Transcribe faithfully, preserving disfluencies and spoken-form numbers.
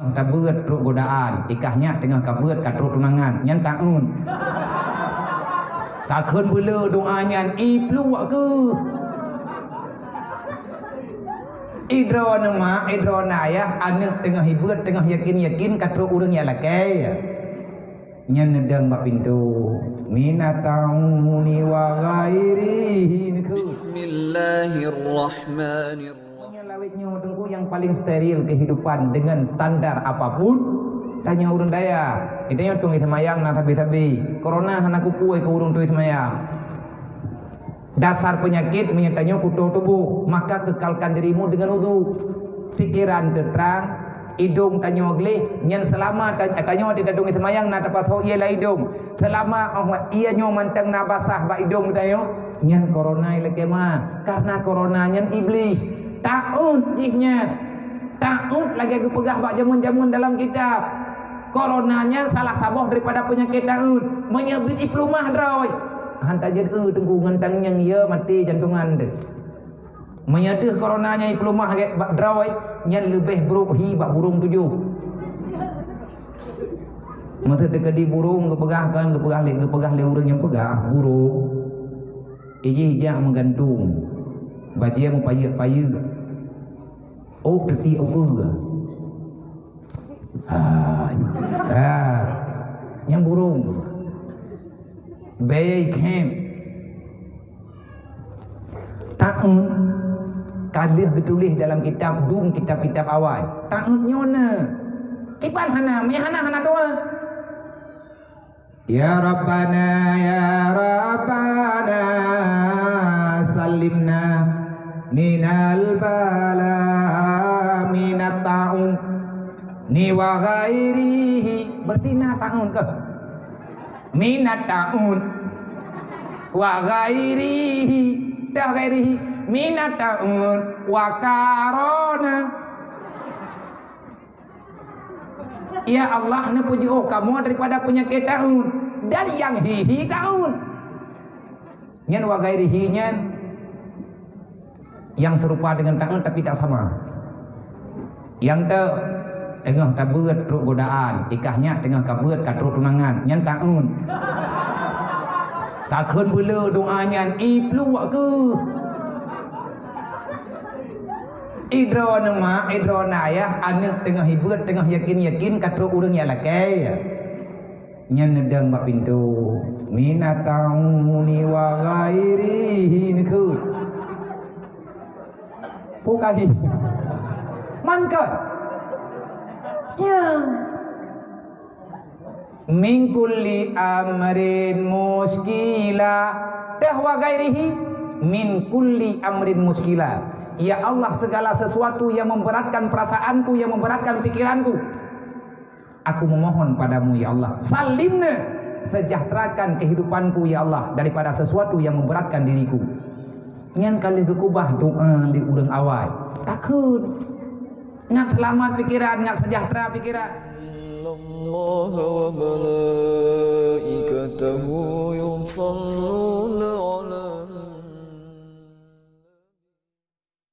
Tabeuet trok godaan, ikah nyak teungoh kabeuet ka trok tunangan, nyan taun. Ka kheun beuleu doa nyan, ipluek keuh. Idroe neuh mak, idroe neuh ayah, aneuk teungoh ibeuet, teungoh yakin-yakin ka trok ureuëng nyang lakée. Nyan neudong bak pintoe. Minat tauni wa ghairihi. Bismillahirrahmanirrahim. Nyan lawét nyoe teungku nyang paling steril kehidupan dengan standar apapun. Tanyoe ureuëng daya, kita nyoe tueng seumayang na sabe-sabe. Corona hana kupuai keu ureuëng tueng seumayang. Dasar peunyakét meunyoe tanyoe kuto tuboh, maka kekalkan dirimu dengan udhu. Pikiran teutrang, idong tanyoe gleh, nyan seulama ta-, tanyoe di dadong seumayang na tapasoe ie lam idong. Seulama oh ie nyoe mantong na basah bak idong tanyoe, nyan corona ilakée ma. Karena corona nyan iblih. Taun jih nyan. Taun lagée geupeugah bak jameun-jameun dalam kitab. Corona nyan salah saboh daripada peunyakét taun. Meunyoe bit ipeulumah droe. Han tajeuet eu teungku ngon tangieng, ya maté jantungan deh. Meunyoe deuh corona nyan ipeulumah gét bak droe, nyan leubeh brok hi bak burong tujoh. Meuteuk teukeudi burong geupeugah kan, geupeugah lé, geupeugah lé ureuëng nyang peugah burong. Ijih jak meugantung. Bajée meupayeuk-payeuk. Oh, teuti ukeue. Ah, ah, nyang burong. Bèk khém. Taun ka lheueh geutuléh dalam kitab dum kitab-kitab awai. Taun nyoe na. Kiban hana, meuhana hana doa. Ya Rabbana, ya Rabbana, salimna minal bala, minat taun, ni wa ghairihi. Berarti na taun kah? Minat taun, wa ghairihi, dah ghairihi, minat taun, wa karona. Ya Allah, neupeujeuôh kamoe daripada peunyakét taun dan nyang hi-hi taun. Nyan wa ghairihi nyan nyang seurupa deungon taun tapi tak sama. Nyang teu teungoh tabeuet trok godaan, ikah nyak teungoh kabeuet ka trok tunangan, nyan taun. Ka kheun beuleu doa nyan, ipluek keuh. Idroe neuh mak, idroe neuh ayah, aneuk teungoh ibeuet, teungoh yakin-yakin ka trok ureuëng nyang lakée. Nyan neudong bak pintoe. Minat tauni wa ghairihi neukheun. Pukali. Man kon? Ya. Min kulli amrin muskila. Dah wa ghairihi. Min kulli amrin muskila. Ya Allah, segala sesuatu yang memberatkan perasaanku, yang memberatkan pikiranku, aku memohon padamu, ya Allah. Salimna, sejahterakan kehidupanku, ya Allah, daripada sesuatu yang memberatkan diriku. Nyan ka lheueh geukubah doa lé ureuëng awai. Takheun. Ngat seulamat pikiran, ngat sejahtera pikiran. Innallaha wa malaikatahu yusalluna